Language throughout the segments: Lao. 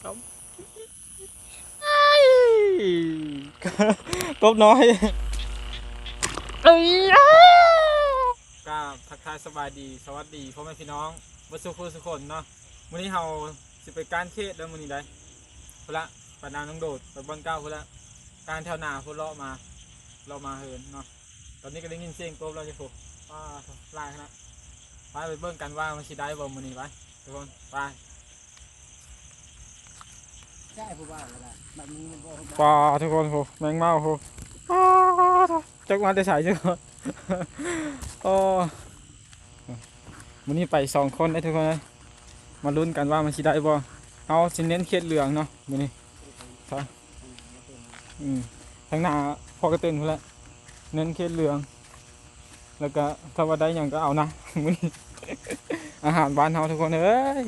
ກົບ ກົບນ້ອຍ ເອີຍ ກາບທັກທາຍສະບາຍດີ ສະຫວັດດີພໍ່ແມ່ພີ່ນ້ອງເບິດສູ່ຜູ້ສູ່ຄົນເນາະ. ມື້ນີ້ເຮົາຊິໄປກ້ານເຂດເດີມື້ນີ້ໄດ໋ ພຸ້ນລະ ໄປນານ້ອງໂດດ ໄປບ່ອນເກົ່າພຸ້ນລະ ກ້ານແຖວໜ້າພຸ້ນ ເລາະມາ ເລາະມາເຮືອນເນາະ. ຕອນນີ້ກໍໄດ້ຍິນສຽງກົບແລ້ວເຈົ້າ ໂອ້ ປາດໂທ້ ຫຼາຍຂະໜາດ. ໄປ ໄປເບິ່ງກັນວ່າມັນຊິໄດ້ບໍ່ມື້ນີ້ ໄປທຸກຄົນ ໄປ. ໃຊ່ຜູ້ບ່າວກໍໄດ້ ບັດມື້ບໍ່ ປາດທຸກຄົນ ໂອ້ ແມງເມົາ ໂອ້ ປາດໂທ້ ຈັກມາແຕ່ໃສ ຈັກ ໂອ້ ມື້ນີ້ໄປສອງຄົນເດ້ທຸກຄົນເອີຍ ມາລຸ້ນກັນວ່າມັນຊິໄດ້ບໍ່. ເຮົາຊິເນັ້ນເຂດເຫຼືອງເນາະມື້ນີ້ ທາງ ອືມ ທາງໜ້າພໍ່ກະເຕັນພຸ້ນແຫຼະ ເນັ້ນເຂດເຫຼືອງ ແລ້ວກະຖ້າວ່າໄດ້ຫຍັງກໍເອົານະ ມື້ນີ້ ອາຫານບ້ານເຮົາທຸກຄົນເອີຍ.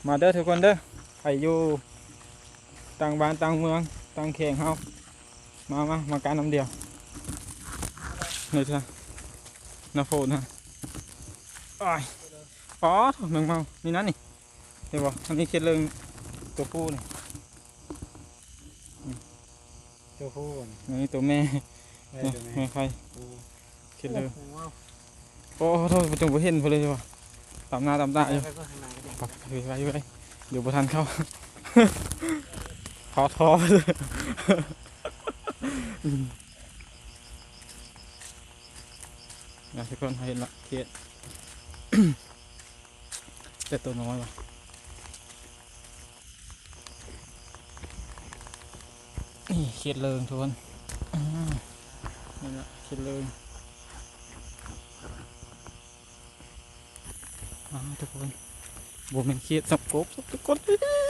ມາເດີທຸກຄົນເດີ ໃຜຢູ່ຕ່າງບ້ານຕ່າງເມືອງຕ່າງແຂວງເຮົາ ມາ ມາ ມາກັນນຳດຽວ ນີ້ເທື່ອ ນ້ຳຝົນນະ ໂອ້ຍ ປາດໂທ້ ແມງເມົາ ນີ້ນະນີ້ ເຫັນບໍ່ ອັນນີ້ເຂດເລີງ ຕົວຜູ້ນີ້ ອືມ ຕົວຜູ້ ນີ້ຕົວແມ່ ແມ່ ແມ່ໄຂ່ ໂອ້ ເຂດເລີງ ໂອ້ ໂອ້ໂທ້ ຈົນບໍ່ເຫັນເພິ່ນເລີຍວ່າ ຕາມໜ້າຕາມຕາຢູ່ ໄປ ໄປ ໄປ ໄປ ດຽວບໍ່ທັນເຂົ້າ ຂໍໂທດ ອືມ ນະ ທຸກຄົນ ເຫັນລະ ເຂດ ແຕ່ໂຕນ້ອຍວ່າ ນີ້ເຂດເລີງທຸກຄົນ ອືມ ນີ້ລະເຂດເລີງ ອ່າ ທຸກຄົນ ບໍ່ແມ່ນເຂດສັບກົບ ທຸກຄົນ ທຸກຄົນ ນີ້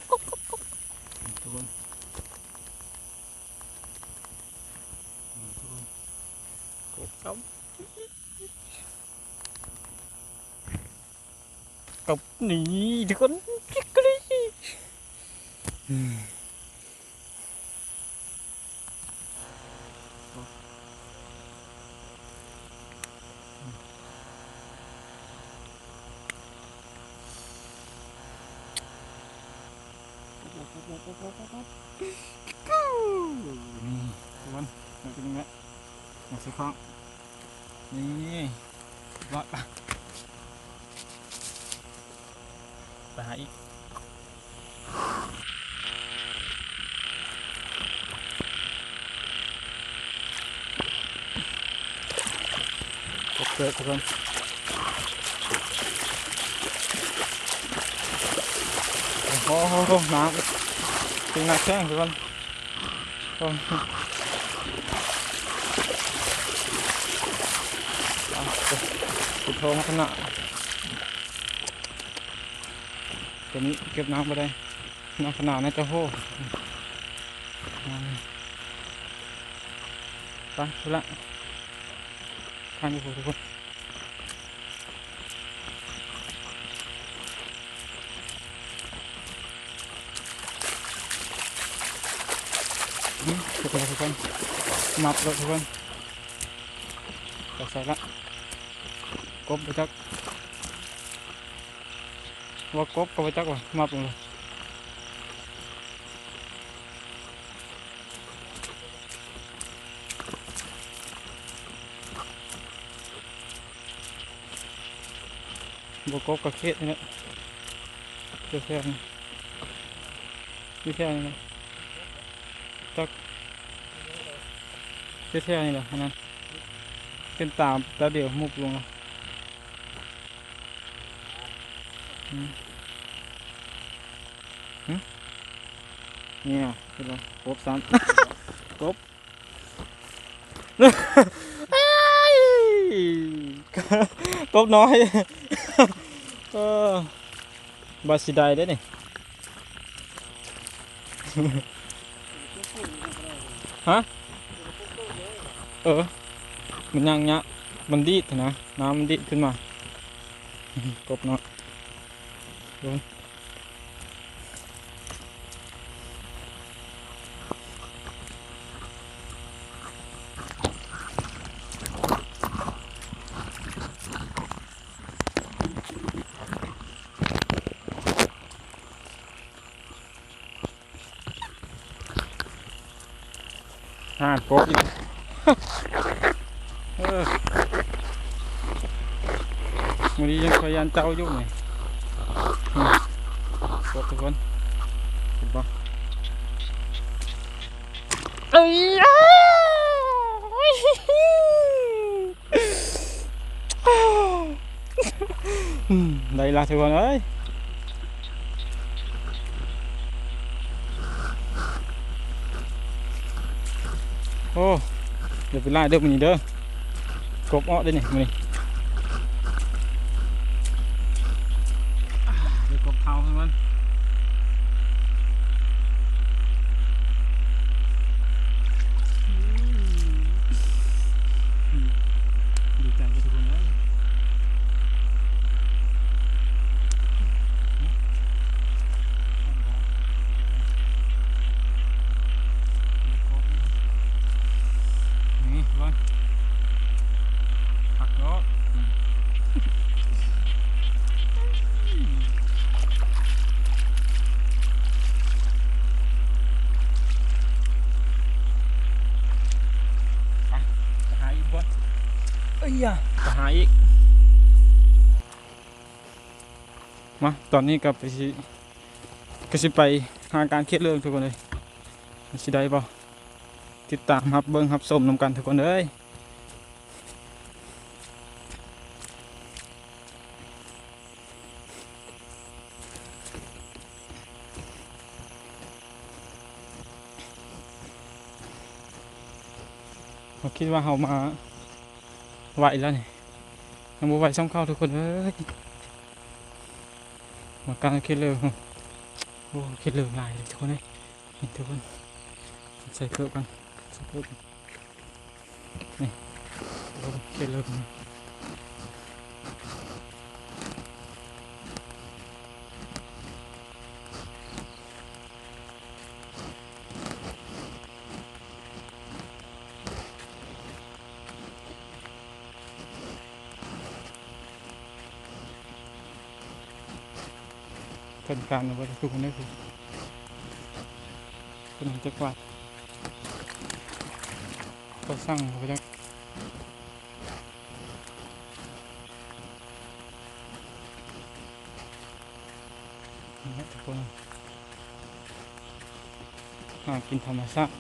ທຸກຄົນ ກົບຊ້ຳ ກັບນີ້ທຸກຄົນ ນີ້ທຸກຄົນ ເປັນຈັ່ງໃດ ມາຊິຟັງ ນີ້ ລອດ ໄປຫາອີກ ກົບເກີດທຸກຄົນ ໂອ້ໂຫ ນ້ຳ ເປັນນ້ຳແຂງທຸກຄົນ ໂອ້ ເປັນໂພງຂະໜາດ ຕົວນີ້ເກັບນ້ຳບໍ່ໄດ້ ນ້ຳຂະໜາດໜ້າຈະໂຫ ໄປພຸ້ນລະ ທາງຢູ່ພຸ້ນທຸກຄົນ ອືມ ທຸກຄົນ ທຸກຄົນ ມັບແລ້ວທຸກຄົນ ໄປໃສ່ລະ ກົບບໍ່ຈັກ ວ່າກົບກໍບໍ່ຈັກວ່າ ມັບລົງເລີຍ ບໍ່ກົບກໍເຂດນີ້ແຫຼະ ແຖວໆນີ້ ຢູ່ແຖວນີ້ແຫຼະ ຈັກ ຢູ່ແຖວນີ້ແຫຼະ ອັນນັ້ນ ເປັນຕາ ຕາດຽວມຸບລົງລະ ອືມ ຫຶ ນີ້ນະ ເຫັນບໍ່ ກົບຊ້ຳ ກົບ ກົບນ້ອຍ ເອີ ບາດຊິໄດ້ເດ້ນີ້ ຮະ ເອີ ມັນຍັງຍະ ມັນດີດຫັ້ນນະ ນ້ຳມັນດີດຂຶ້ນມາ ກົບນ້ອຍ ເບິ່ງ. ໂ ອ່າ ກົບອີກ ເອີ ມື້ນີ້ຍັງຂ້ອຍຢ້ານເຈົ້າຢູ່ນີ້ ນີ້ ກົບທຸກຄົນ ເຫັນບໍ່? ເອີຍ ອືມ ໄດ້ລະທຸກຄົນເອີຍ ໂອ້ ຢ່າໄປຫຼາຍເດີມື້ນີ້ເດີ ກົບອອກເດ້ນີ້ມື້ນີ້ ເດີ ກົບເຜົາໃຫ້ມັນ ອືມ ອືມ ດີໃຈເດີທຸກຄົນເອີຍ ນີ້ທຸກຄົນ ພັກໂລດ ອືມ. ໄປ ໄປຫາອີກບ່ອນ ເອີຍ ໄປຫາອີກ ມາ ຕອນນີ້ກໍໄປຊິ ກໍຊິໄປຫາການເຂດເລີງທຸກຄົນເອີຍ ມັນຊິໄດ້ບໍ່? ຕິດຕາມຮັບເບິ່ງຮັບຊົມນຳກັນທຸກຄົນເອີຍ. ເຮົາຄິດວ່າເຮົາມາໄວແລ້ວນີ້ ຍັງບໍ່ໄວສ່ຳເກົ່າທຸກຄົນເອີຍ. ມາກາງເຂດເລີງ ໂອ້ ເຂດເລີງຫຼາຍເລີຍທຸກຄົນເອີຍ. ນີ້ທຸກຄົນ ໃສ່ເກີບກ່ອນ ໃສ່ເກີບ ນີ້ ໂອ້ ເຂດເລີງ. ເພິ່ນການວ່າຈະສູງເດ້ ເພິ່ນຈັກວ່າ ເຂົາສັ່ງເຂົາຈັກ ນີ້ແຫຼະທຸກຄົນ ຫາກິນທຳມະຊາດ.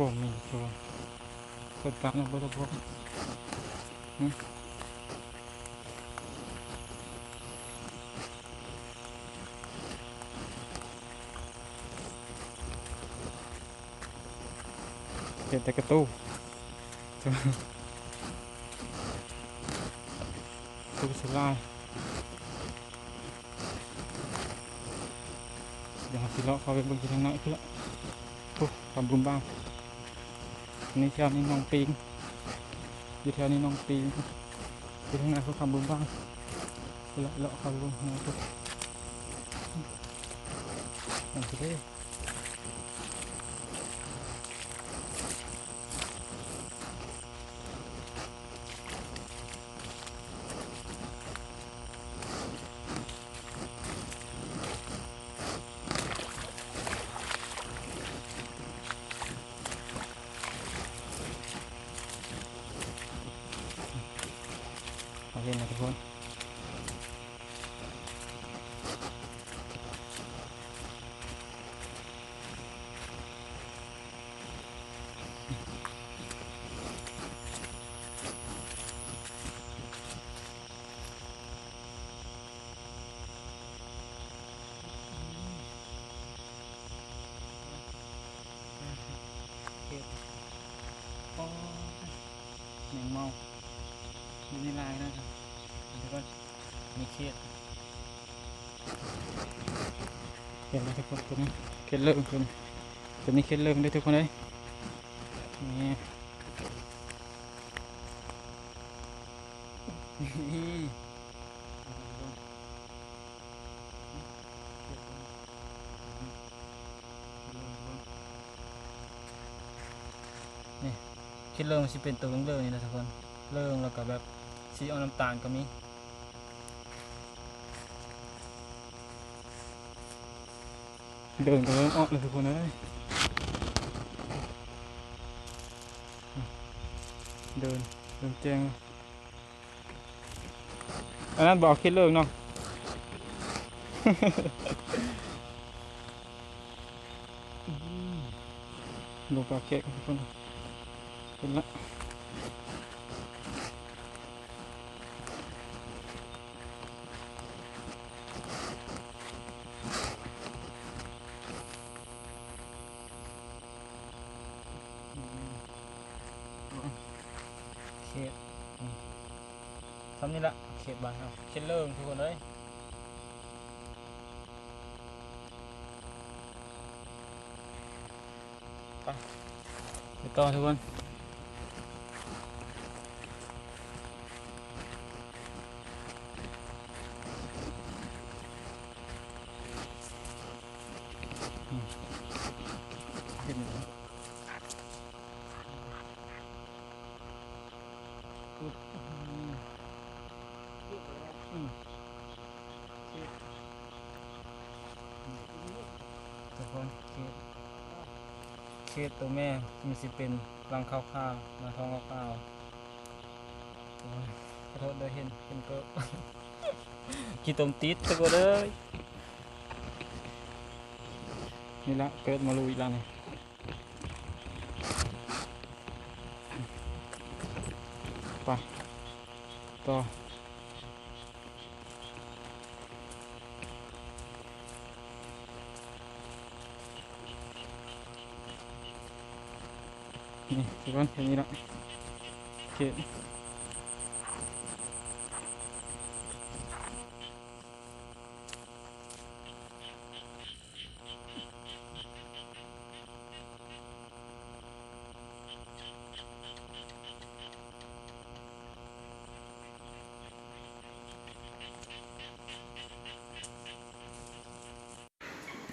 ບໍ່ມີຕົວ ເພິ່ນຕັດເອົາເບິດແລ້ວບໍ່? ຫື? ເຫັນແຕ່ກະຕູ້ ຕູ້ສະລາຍ. ດຽວເຮົາຊິເລາະເຂົ້າໄປເບິ່ງຢູ່ທາງໃນພຸ້ນລະ. ໂອ້ ຄຳບູນບາງ ນີ້ແຖວນີ້ໜອງປີງ ຢູ່ແຖວນີ້ໜອງປີງ ຢູ່ທາງໃນພຸ້ນຄຳບູນບາງ ພຸ້ນລະ ເລາະເຂົ້າໄປເບິ່ງທາງໃນພຸ້ນ ນັ້ນຊິເດ້. ເຮົາເຫັນແລ້ວທຸກຄົນ. ເຫັນ ໂອ້ ແມງເມົາຢູ່ໃນລາຍນະ ເບິ່ງກ່ອນ ມີເຂດ ເຫັນແລ້ວທຸກຄົນ ຕົວນີ້ເຂດເລີ່ມ ຕົວນີ້ ຕົວນີ້ເຂດເລີ່ມເດ້ທຸກຄົນເອີຍ ນີ້ ນີ້. ເຂດຕົວນີ້ ຕົວນີ້ ນີ້ ເຂັດເລີງມັນຊິເປັນໂຕເລີງໆນີ້ນະທຸກຄົນ ເລີງ ແລ້ວກໍແບບສີອອກນ້ຳຕານກໍມີ. ເດີນກໍເລີ່ມອອກແລ້ວທຸກຄົນເອີຍ ເດີນ ເລີ່ມແຈ້ງ. ອັນນັ້ນບໍ່ເອົາເຂັດເລີງເນາະ ອືມ ລົງປາແຄະກັນທຸກຄົນ ເຫັນລະ. ອືມ ເຂດ ນີ້ ສ່ຳນີ້ລະ ເຂດບ້ານເຮົາ ເຂດເລີງທຸກຄົນເອີຍ. ໄປ ໄປຕໍ່ທຸກຄົນ ອືມ ເຫັນແລ້ວ ອືມ ອືມ ທຸກຄົນ ເຂດ ເຂດໂຕແມ່ມັນຊິເປັນຫຼັງຂາວໆ ໜ້າທ້ອງຂາວໆ. ໂອ້ຍ ຂໍໂທດເດີ ເຫັນ ເຫັນເກີບ ຂີ້ຕົມຕິດ ທຸກຄົນເອີຍ. ນີ້ລະ ເກີບມາລຸອີກລະນີ້. ໄປຕໍ່ ນີ້ ທຸກຄົນ ເຫັນນີ້ລະ ໂອເຄ.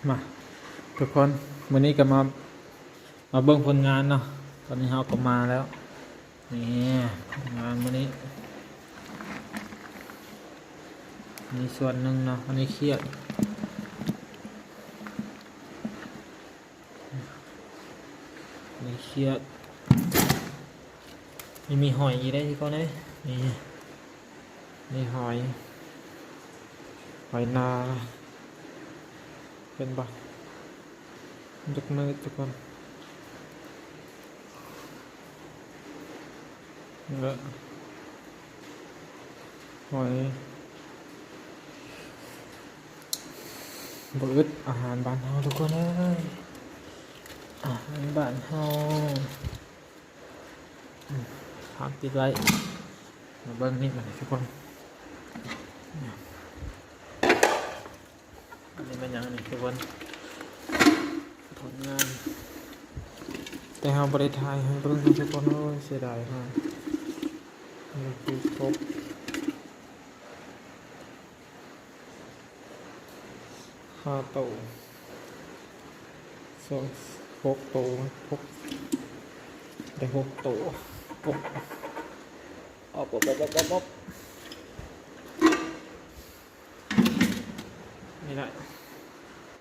ມາ ທຸກຄົນ ມື້ນີ້ກໍມາ ມາເບິ່ງຜົນງານເນາະ. ຕອນນີ້ເຮົາກໍມາແລ້ວ. ນີ້ ງານມື້ນີ້ ນີ້ສ່ວນໜຶ່ງເນາະ ອັນນີ້ຂຽດ ນີ້ຂຽດ ນີ້ມີຫອຍອີກເດ້ ທຸກຄົນເອີຍ. ນີ້ ນີ້ຫອຍ ຫອຍນາ ເຫັນບໍ່? ມັນຈັກມືດ ທຸກຄົນ ເອີ ຫອຍ ບໍ່ອຶດ ອາຫານບ້ານເຮົາ ທຸກຄົນເອີຍ ອາຫານບ້ານເຮົາ. ອືມ ພາບຕິດໄວ້ ມາເບິ່ງນີ້ບັດນີ້ທຸກຄົນ. ອັນນີ້ແມ່ນຫຍັງນີ້ທຸກຄົນ? ຜົນງານ ແຕ່ເຮົາບໍ່ໄດ້ຖ່າຍໃຫ້ເບິ່ງເນາະທຸກຄົນ. ໂອ້ຍ ເສຍດາຍເນາະ ມັນຄືຄົບ ຫ້າໂຕ ສອງ ຫົກໂຕ ຫົກ ໄດ້ຫົກໂຕ ຫົກ ອອບ ອອບ ອອບ ອອບ ອອບ ນີ້ລະ.